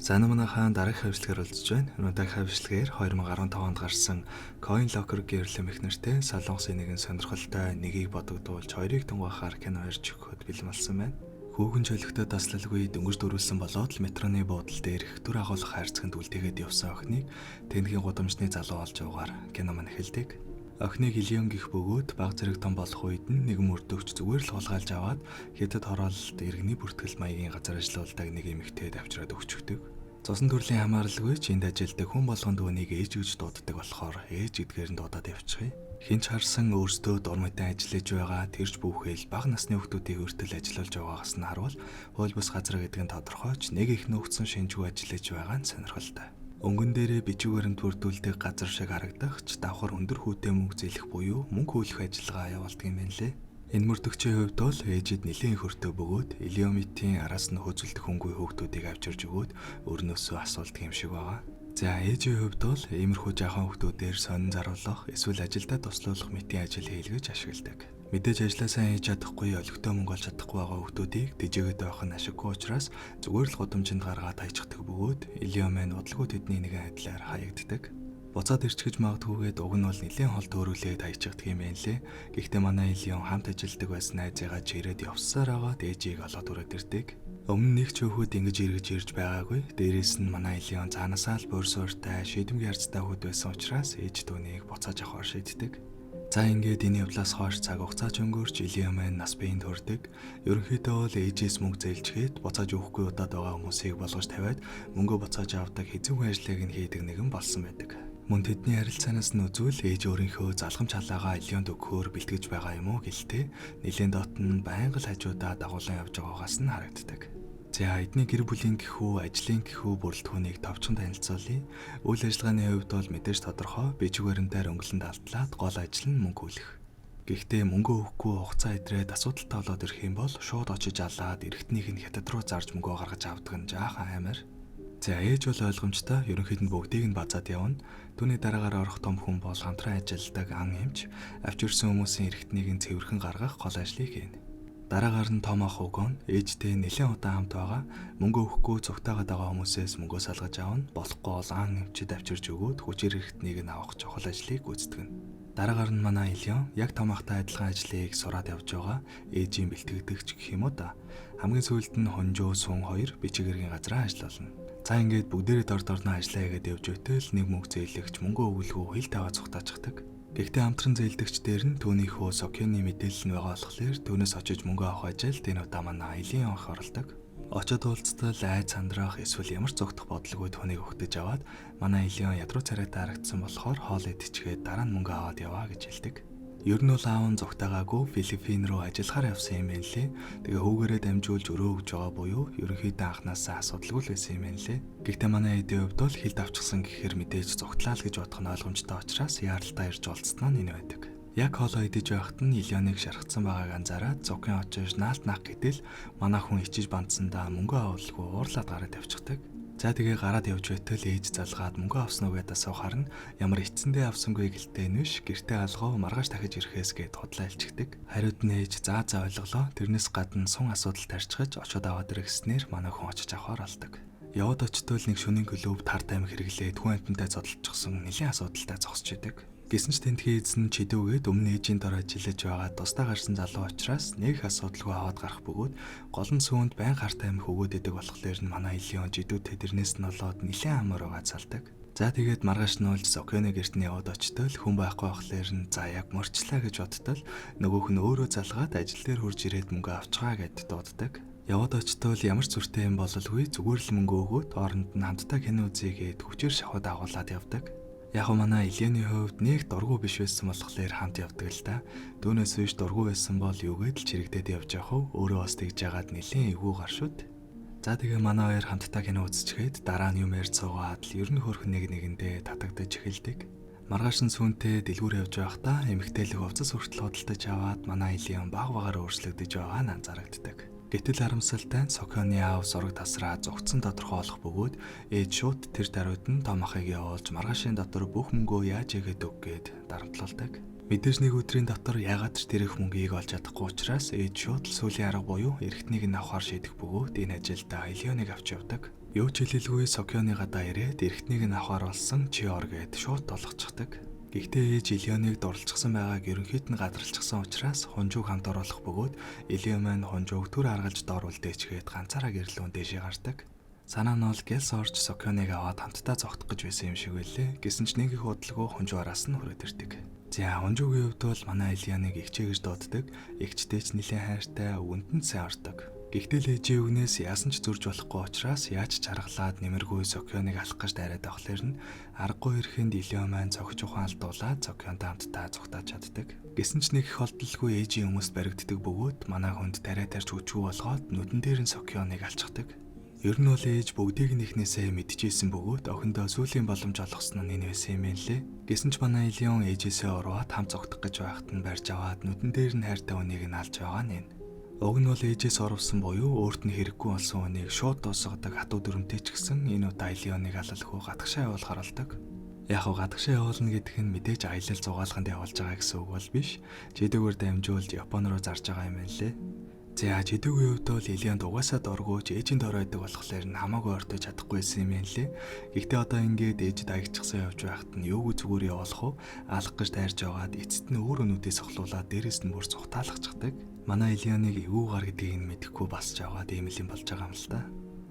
За, манайхаа дараагийн хавьслагаар уулзж байна. Өнөөдрийн хавьслагаар 2015 онд гарсан Coin Locker гэрлийн их нэртэй Солонгосын нэгэн сонирхолтой, нэгийг бодогдуулж, хоёрыг тунгаахаар кино ярьж өгөхөд бэлэн болсон байна. Хүүхэн чөлөгтөө таслалгүй дөнгөж дөрүүлсэн болоод л метроны буудал дээрх түр агуулах хайрцагт үлдээгээд явсан охиныг тэндхийн гудамжны залуу олж уугаар кино маань эхэлдэг. Охиныг Илион гих бөгөөд баг зэрэг том болох үед нь нэгэн мөрдөгч зүгээр л хулгайлж аваад хятад хороололд иргэний бүртгэл маягийн газар ажиллаулдаг нэг эмэгтэйд авчираад өгчихдөг. Цусан төрлийн хамааралгүй ч энд ажилладаг хүн болгонд үүнийг ээж гэж дууддаг болохоор ээж гэдгээр нь дуудаад явчихъя. Хэн ч харсан өөрсдөө дурмайтай ажиллаж байгаа, тэрч бүхэл бага насны хүүхдүүдийг хүртэл ажиллуулж байгаагаас нь харвал хууль бус газар гэдэг нь тодорхойч нэг их нөхцөн шинжгүй ажиллаж байгаа нь сонирхолтой. Өнгөн дээрээ бичиг баримт бүрдүүлдэг газар шиг харагдах ч давхар өндөр хүүтэй мөнгө зээлэх буюу мөнгө хүлэх ажиллагаа явуулдаг юм байна лээ. Энэ мөрдөгчийн хувьд бол ээжид нэлээн их өртөө бөгөөд Илиомитийн араас нь хөөцөлдөх хүнгүй хүүхдүүдийг авчирж өгөөд өрнөөсөө асуулдаг юм шиг байгаа. За, ээжийн хувьд бол иймэрхүү жаахан хүүхдүүдээр сонин заруулах эсвэл ажилдаа туслуулах мэтийн ажил хийлгэж ашигладаг. Мэдээж ажлаа сайн хийж чадахгүй, олигтой мөнгө олж чадахгүй байгаа хүүхдүүдийг тэжээгээд байх нь ашиггүй учраас зүгээр л гудамжинд гаргаад хайчихдаг бөгөөд Илио маань удалгүй тэдний нэгэн адилаар хаягддаг. Буцаад ирчихэж магадгүйгээд уг нь бол нэлээн хол төөрүүлээд хайчихдаг юм байна лээ. Гэхдээ манай Илион хамт ажилладаг байсан найзыгаа чирээд явсаар агаад ээжийг олоод хүрээд ирдэг. Өмнө нэг ч хөөхөд ингэж эргэж ирж байгаагүй. Дээрээс нь манай Илион цаанаасаа л бор суурьтай, шийдэмгий харцтай хүүд байсан учраас ээж түүнийг буцааж авахар шийддэг. За, ингээд энэ явдлаас хойш цаг хугацаа ч өнгөрч Илион маань нас биеинд хүрдэг. Ерөнхийдөө бол ээжээс мөнгө зээлчгээд буцааж өгөхгүй удаад байгаа хүмүүсийг болгож тавиад мөнгө буцааж авдаг хэзүүхэн ажлыг нь хийдэг нэгэн болсон байдаг. Мөн тэдний харилцаанаас нь үзвэл ээж өөрийнхөө залгамж халаагаа Илионд өгөхөөр бэлтгэж байгаа юм уу гэлтэй нэлээн дотн байнга л хажуудаа дагуулan явж байгаагаас нь харагддаг. За, эдний гэр бүлийн гэхүү, ажлын гэхүү бүрэлдэхүүнийг товчхон танилцуулъя. Үйл ажиллагааны хувьд бол мэдээж тодорхой, бичиг баримтаар өнгөлөнд алдлаад гол ажил нь мөнгө хүлэх. Гэхдээ мөнгө өгөхгүй хугацаа идрээд асуудалтай болоод ирэх юм бол шууд очиж алаад эргэтнийг нь хятад руу зарж мөнгөө гаргаж авдаг нь жаахан аймаар. За, ээж бол ойлгомжтой, ерөнхийд нь бүгдийг нь базаад явна. Түүний дараагаар орох том хүн бол хамтран ажилладаг ан эмч, авч ирсэн хүмүүсийн эргэтнийг нь цэвэрхэн гаргах гол ажлыг хийнэ. Дараагаар нь том ах Угон ээжтэй нэлээн удаан хамт байгаа. Мөнгө өгөхгүй цугтаагаад байгаа хүмүүсээс мөнгөө салгаж авна. Болохгүй бол ан эмчид авчирч өгөөд хүчээр эргэтнийг нь авах чухал ажлыг гүйцэтгэнэ. Дараагаар нь манай Илион яг том ахтай адилхан ажлыг сураад явж байгаа. Ээжийн бэлтгэгдэгч гэх юм уу да. Хамгийн сүүлд нь Хонжоо Сун хоёр бичиг эргийн газраа ажиллуулна. За, ингээд бүгдээрээ дор дорноо ажиллаа хийгээд явж байтал нэг мөнгө зээлэгч мөнгө өгөлгүй хил таваа цугтаачихдаг. Гэхдээ хамтран зээлдэгч дээр нь түүнийхөө Сокёны мэдээлэл нь байгаа болохоор түүнээс очиж мөнгө авах ажилд энэ удаа манай Илион ах оролдог. Очоод уулзтал айд сандрах эсвэл ямар ч зугтах бодлогогүй түүнийг өгтөж аваад манай Илион ядруу царайтай харагдсан болохоор хоол идчихээд дараа нь мөнгө аваад яваа гэж хэлдэг. Ер нь бол аав нь зугтаагаагүй Филиппин руу ажиллахаар явсан юм байна лээ. Тэгээ хүүгээрээ дамжуулж өрөө өгж байгаа буюу ерөнхийдөө анханасаа асуудалгүй л байсан юм байна лээ. Гэхдээ манай эдийн хувьд бол хилд авчихсан гэхээр мэдээж зугтлаа л гэж бодох нь ойлгомжтой учраас яаралтай ирж уулзсан нь энэ байдаг. Яг хоолоо идэж байхад нь Илионыг шархацсан байгааг анзаараад зугийн очиж наалт наах гэтэл манай хүн ичиж бандсандаа мөнгө авалгүй уурлаад гараад явчихдаг. За, тэгээ гараад явж байтал ээж залгаад мөнгө авсан уу гэдээ асуухаар нь ямар эцсэндээ авсангүй гэлтэй нүш гэртээ алгав, маргааш дахиж ирэхээс гээд худлаа хэлчихдэг. Хариуд нь ээж за за ойлголоо. Тэрнээс гадна сун асуудал тарьчихаж очоод аваад ирэх гэснээр манай хүн очиж авахар алдаг. Яваад очтол нэг шөнийн клуб тар тайм хэрэглээд хүн амьтантай зодолчихсон, нэлийн асуудалтай зогсож идэг. Гэсэн ч тентхийн эзэн чидүүгээд өмнө ээжийн дор ажиллаж байгаа тусдаа гарсан залуу учраас нэг их асуудалгүй аваад гарах бөгөөд гол нь сүүнд байн гартай амих өгөөд идэг болохоор нь манай Илион жидүүтэй тэрнээс нь болоод нэлээд амар байгаа цалдаг. За, тэгээд маргааш нь уулж Сокёны гэрт нь яваад очтол хүн байхгүй болохоор нь за яг морчлаа гэж бодтол нөгөөх нь өөрөө залгаад ажил дээр хурж ирээд мөнгө авчгаа гэд дууддаг. Яваад очтол ямар ч зүртэй юм бололгүй, зүгээр л мөнгө өгөөд оронд нь хамтдаа кино үзье гээд хүчээр шахуу дагуулад явдаг. Яг нь манай Илионы хувьд нэг дургу биш байсан болохоор хамт явдаг л та. Дүүнээс биш дургу байсан бол юугээд л чирэгдээд явж явах вэ? Өөрөө бас тэгж яагаад нэлээн эвгүй гар шүд. За, тэгээ манай хоёр хамтдаа кино үзчихээд дараа нь юм ярьж суугаад л ер нь хөөрхөн нэг нэгэндээ татагдаж эхэлдэг. Маргааш нь сүүнтэй дэлгүүр явж байхдаа эмэгтэйлэг хувцас хүртэл худалдаж аваад манай Илион баг багаар өөрчлөгдөж байгаа нь анзаарагддаг. Гэтэл харамсалтай нь Сокёны аав зураг тасраа зугтсан тодорхой болох бөгөөд ээж шууд тэр даруйд нь том ахыг явуулж маргаашийн дотор бүх мөнгөө яаж игээд өг гээд дарамтлуулдаг. Мэдээж нэг өдрийн дотор яагаад ч тэр их мөнгийг олж чадахгүй учраас ээж шууд л сүүлийн арга буюу эргэтнийг нь авахар шийдэх бөгөөд энэ ажилдаа Илионыг авч явдаг. Юу ч хэлэлгүй Сокёны гадаа ирээд эргэтнийг нь авахар болсон Чиор гээд шууд толгоцдог. Гэхдээ ээж Илионыг дурлцсан байгааг ерөнхийд нь гадралчихсан учраас Хунжууг хамт оруулах бөгөөд Илион маань Хунжууг түр аргалж доор үлдээчгээд ганцаараа гэрлүүн дээшээ гардаг. Санаа нь бол гэлс орж Сокёныг аваад хамтдаа зогтох гэж байсан юм шиг байлээ. Гэсэн ч нэг их удалгүй Хунжуу араас нь хүрээд ирдэг. За, Хунжуугийн хувьд бол манай Илионыг эгчээ гэж дууддаг. Эгчтэй ч нэлээд хайртай, үгэнд нь сайн ордог. Гэхдээ л ээжийн үгнээс яасан ч зөрж болохгүй учраас яаж ч харгалаад нэмэргүй Сокёныг алах гэж дайраад авахлаар нь аргагүй ирэхэнд Илион маань цогч ухаан алдуулаад Сокёнтой хамтдаа зугтааж чаддаг. Гэсэн ч нэг их олдолгүй ээжийн хүмүүст баригддаг бөгөөд манай хүнд тариа тарьж хүчгүй болгоод нүдэн дээр нь Сокёныг алчихдаг. Ер нь бол ээж бүгдийг нь эхнээсээ мэдчихсэн бөгөөд охиндоо сүүлийн боломж олгосон нь энэ байсан юм лээ. Гэсэн ч манай Илион ээжээсээ урваад хамт зугтах гэж байхад нь барьж аваад нүдэн дээр нь хайртай хүнийг нь алж байгаа нь энэ. Уг нь бол ээжээс оровсон буюу өөрт нь хэрэггүй болсон хүнийг шууд дуусгадаг хатуу дүрмтэй ч гэсэн энэ удаа Илионыг алалгүй гадагшаа явуулахар болдог. Яг го гадагшаа явуулна гэдэг нь мэдээж аялал зугаалганд явуулж байгаа гэсэн үг бол биш. Жидэгээр дамжуулж Япон руу зарж байгаа юм байна лээ. За, Жидэгийн хувьд бол Илионд угаасаа дургүйж ээжийн дор байдаг болохоор нь хамаагүй ортож чадахгүй байсан юм байна лээ. Гэхдээ одоо ингээд ээжид аягчсан явж байхад нь юуг зүгээр явуулах уу? Алах гэж тайрж байгаад эцэст нь өөр өнүүдээс сохлуулаад дээрэс нь бүр цухтаалгачихдаг. Манай Илионыг эвгүй гэдгийг нь мэдэхгүй басж аваад ийм л юм болж байгаа юм л та.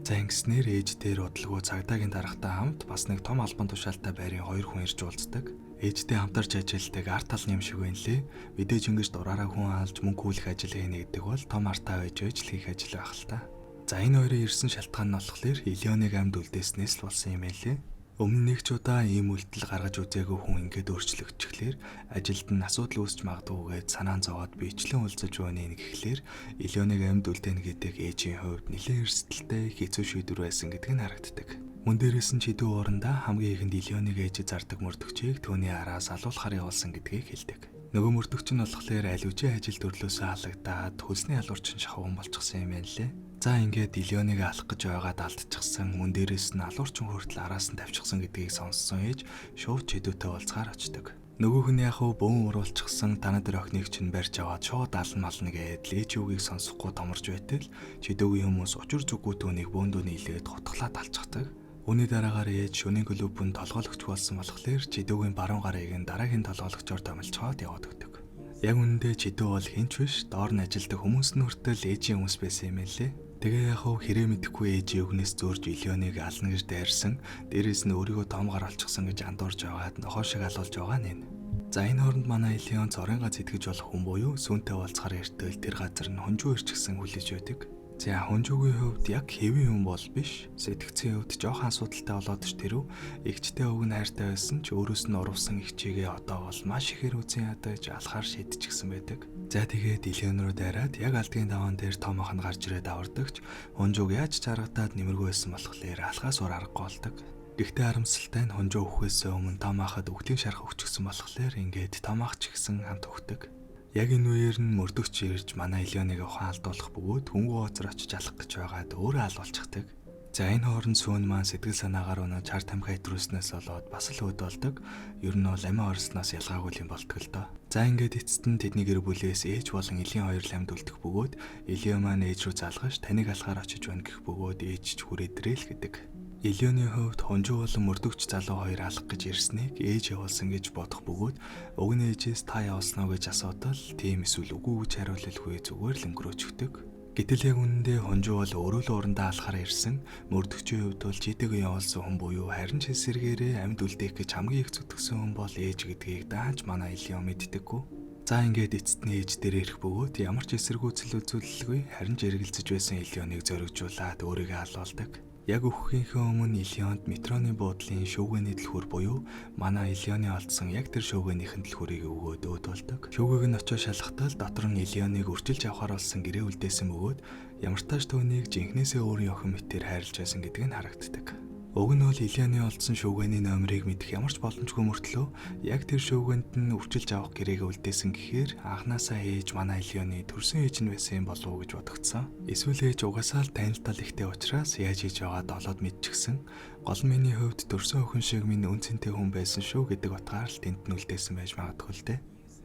За, ингэснээр ээж дээр удалгүй цагдаагийн даргатай хамт бас нэг том албан тушаалтай байрын хоёр хүн ирж уулздаг. Ээжтэй хамтарч ажилладаг арт талны юм шиг байна лээ. Мэдээж ингэж дураараа хүн алж мөнгө хүлэх ажил хийнэ гэдэг бол том артаа байж байж л хийх ажил байх л та. За, энэ хоёрын ирсэн шалтгаан нь болохоор Илионыг амьд үлдээснээс л болсон юм байлээ. Өмнө нэг ч удаа ийм үйлдэл гаргаж үзээгүй хүн ингээд өөрчлөгдчихлээр ажилд нь асуудал үүсч магадгүй гэж санаан зовоод биечлэн уулзаж өгнө гэхлээр Илионыг амьд үлдээнэ гэдэг ээжийн хувьд нэлээд эрсдэлтэй хэцүү шийдвэр байсан гэдэг нь харагддаг. Мөн дээрээс нь Чидүү уурандаа хамгийн ихэнд Илионыг ээжид зардаг мөрдөгчийг түүний араас алуулахар явуулсан гэдгийг хэлдэг. Нөгөө мөрдөгч нь болохоор аль үжи ажил төрлөөсөө халагдаад хөлсний ялуурчин шахуу хүн болчихсон юм байна лээ. За, ингээд Илионыг алах гэж байгаад алдчихсан, мөн дээрээс нь алуурчин хүртэл араас нь тавьчихсан гэдгийг сонссон ээж шууд Чидүүтэй уулзгаар очдог. Нөгөөх нь яг уу бөөн уруулчихсан, танаа дээр охиныг чинь барьж аваад шууд ална мална гээд ээж үгийг сонсохгүй томорж байтал Чидүүгийн хүмүүс учир зүггүй түүнийг бөөндөө нийлээд хутгалаад алчихдаг. Үүний дараагаар ээж шөнийн клуб нь толгойлогч болсон болохоор Чидүүгийн баруун гарыг нь дараагийн толгойлогчоор томилцоод яваад өгдөг. Яг үнэндээ Чидүү бол хэн ч биш, доор нь ажилдаг хүмүүс нь хүртэл ээжийн хүмүүс байсан юм лээ. Тэгээ яг хав хэрэг мэдэхгүй ээжийн үгнээс зөөрж Илионыг ална гэж дайрсан, дээрээс нь өөрийгөө том гар олчихсон гэж андуурж байгаад нохоо шиг алуулж байгаа нь энэ. За, энэ хооронд манай Илион цорын гац итгэж болох хүн буюу сүнтэй уулзахаар эртэл тэр газар нь хонжуу ирчихсэн хүлээж байдаг. За, Хунжуугийн хувьд яг хэвийн хүн бол биш. Сэтгцийн хувьд жоохон асуудалтай болоод ч тэрв эгчтэй өг нь хайртай байсан ч өөрөөс нь урвсан эгчийгээ одоо бол маш ихээр үзэн ядаж алхаар шийдчихсэн байдаг. За, тэгээд Илион руу дайраад яг алдгийн даваан дээр томоохон гарч ирээд авардагч Хунжууг яаж ч харагдаад нэмэргүй байсан болохоор алхаас уур аргагүй болдог. Гэхдээ харамсалтай нь Хунжуу өгөхөөс өмнө Томаахад үхлийн шарх өгчихсөн болохоор ингээд Томаах ч гэсэн хамт өгдөг. Яг энэ үеэр нь мөрдөгч ирж манай Илионыг ухаан алдуулах бөгөөд хөнгөн ууцар очиж алах гэж байгаад өөрөө алуулчихдаг. За, энэ хооронд сүүн маань сэтгэл санаагаар унаж хар тамхи хэтрүүлснээс болоод бас л өөд болдог. Ер нь бол амиа орсноос ялгаагүй юм болтго л доо. За, ингээд эцэст нь тэдний гэр бүлээс ээж болон Илийн хоёр л амьд үлдэх бөгөөд Илион маань ээж рүү залгаж таныг алахаар очиж байна гэх бөгөөд ээж ч хүрээд ирээл гэдэг. Илионы хувьд Хунжуу болон мөрдөгч залуу хоёр алах гэж ирснийг ээж явуулсан гэж бодох бөгөөд уг нь ээжээс та явуулсан уу гэж асуудал тийм эсвэл үгүй гэж хариулалгүй зүгээр л өнгөрөөчихдөг. Гэтэл яг үнэндээ Хунжуу бол өөрөө л урандаа алахаар ирсэн. Мөрдөгчийн хувьд бол Жидэгийн явуулсан хүн буюу харин ч эсэргээрээ амьд үлдээх гэж хамгийн их зүтгэсэн хүн бол ээж гэдгийг даанч манай Илион мэддэггүй. За, ингээд эцэст нь ээж дээр ирэх бөгөөд ямар ч эсэргүүцэл үзүүлэлгүй харин ч эргэлзэж байсан Илионыг зоригжуулаад өөрийгөө алуулдаг. Яг өгөхийнхөө өмнө Илионд метроны буудлын шүүгээний түлхүүр буюу манай Илионы олдсон яг тэр шүүгээнийхэн түлхүүрийг өгөөд өөд болдог. Шүүгээг нь очиж шалгахтал дотор нь Илионыг өрчилж авахар болсон гэрээ үлдээсэн бөгөөд ямар тааш түүнийг жинхнээсээ өөрийн охин мэтээр хайрлаж байсан гэдэг нь харагддаг. Уг нь бол Илионы олдсон шүүгээний номерыг мэдэх ямар ч боломжгүй мөртлөө яг тэр шүүгээнд нь өрчилж авах гэрээг үлдээсэн гэхээр анханасаа ээж манай Илионы төрсөн ээж нь байсан юм болов уу гэж бодогдсон. Эсвэл ээж угаасаа л танилтал ихтэй учраас яаж хийж байгаад олоод мэдчихсэн. Гол нь миний хувьд төрсөн охин шиг минь үн цэнтэй хүн байсан шүү гэдэг утгаар л тэнд нь үлдээсэн байж магадгүй л дээ.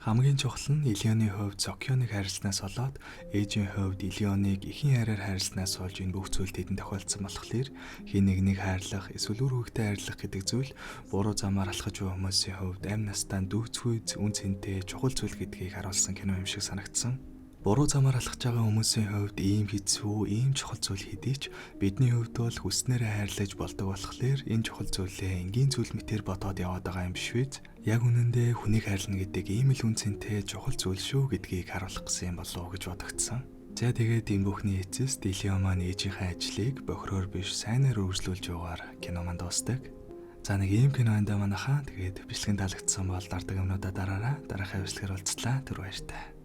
Хамгийн чухал нь Илионы хувьд Сокхёныг хайрласнаас болоод ээжийн хувьд Илионыг эхийн хайраар хайрласнаас болж энэ бүх зүйл тэдэнд тохиолдсон болохоор хэн нэгнийг хайрлах эсвэл үр хөвгтэй хайрлах гэдэг зүйл буруу замаар алхаж буй хүмүүсийн хувьд амь настаа дүйцэхүйц үнэ цэнтэй чухал зүйл гэдгийг харуулсан кино юм шиг санагдсан. Буруу замаар алхаж байгаа хүмүүсийн хувьд ийм хэцүү, ийм чухал зүйл хэдий ч бидний хувьд бол хүссэнээрээ хайрлаж болдог болохоор энэ чухал зүйлээ энгийн зүйл мэтээр бодоод яваад байгаа юм биш үү? Яг үнэндээ хүнийг хайрлана гэдэг ийм л үнэ цэнтэй чухал зүйл шүү гэдгийг харуулах гэсэн юм болов уу гэж бодогдсон. За, тэгээд энэ бүхний эцэст Илио маань ээжийнхээ ажлыг бохироор биш, сайнаар үргэлжлүүлж яваагаар кино маань дуусдаг. За, нэг ийм кино энэ манайхаа. Тэгээд бичлэг таалагдсан бол дардаг юмнуудаа дараараа. Дараагийн бичлэгээр уулзлаа. Түр баяртай.